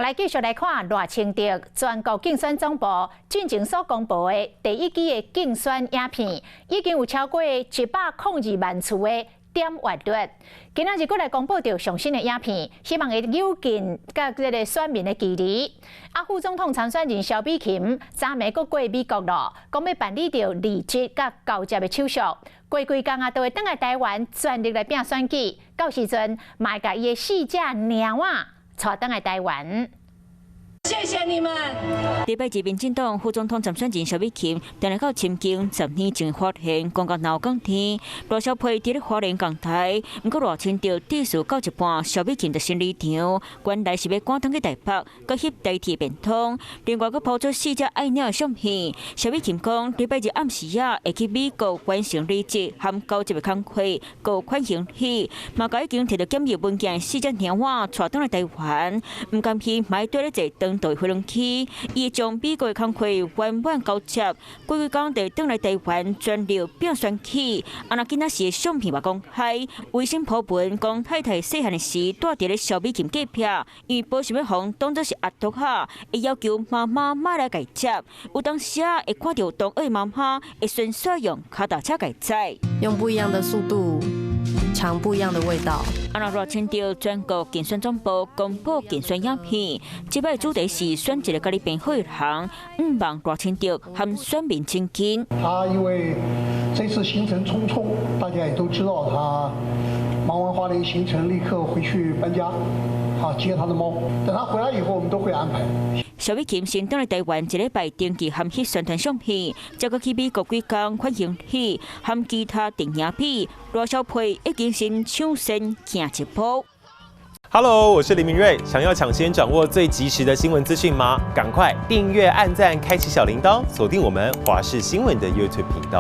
來繼續來看賴清德全國競選總部進前所公布的第一支的競選影片，已經有超過102萬次的點閱率。今仔日閣來公布著上新的影片，希望會扭近佮這个選民的距離。啊，副總統參選人蕭美琴昨暝閣過美國囉，講欲辦理著離職佮交接的手續，過幾工啊，就會轉來台灣全力來拼選舉。到時陣，嘛會共伊的四隻貓仔帶轉來台灣。謝謝你們。禮拜二，民進黨副總統參選人蕭美琴，轉來到深耕10年前發現廣告鬧講天，賴蕭配佇咧花蓮講台，毋過賴清德致辭到一半，蕭美琴就先離場，原來是欲趕轉去台北，閣翕台鐵便當，另外閣拋出四隻愛鳥的相片。蕭美琴講，禮拜日暗時仔會去美國完成離職含交接的工課，閣款行李，嘛共已經提著檢疫文件四隻貓仔帶轉來台灣，毋甘心嘛綴咧坐長途飛輪機，伊將美國的工課圓滿交接，過幾工就轉來台灣全力拼選舉。啊，若今仔時的相片嘛公開，微信 po 文講太太細漢的時蹛佇咧蕭美琴隔壁，伊無想欲予人當做是阿獨仔，會要求媽媽莫來共接，有當時啊會看著同學媽媽會順紲用跤踏車共載，用不一樣的速度，嘗不一樣的味道。啊，若賴清德全國競選總部公布競選影片，這擺主題是選一個共你變好的人，向望賴清德和選民親近。他因為這次行程匆匆，大家也都知道，他忙完花蓮行程立刻回去搬家，啊，接他的貓。等他回來以後，我們都會安排。蕭美琴先轉來台灣一禮拜，登記含翕宣傳相片，再閣去美國幾工款行李，含其他電影片，賴蕭配已經先搶先行一步。 Hello，我是林明瑞，想要搶先掌握最及時的新聞資訊嗎？趕快訂閱、按讚、開啟小鈴鐺，鎖定我們華視新聞的 YouTube 頻道。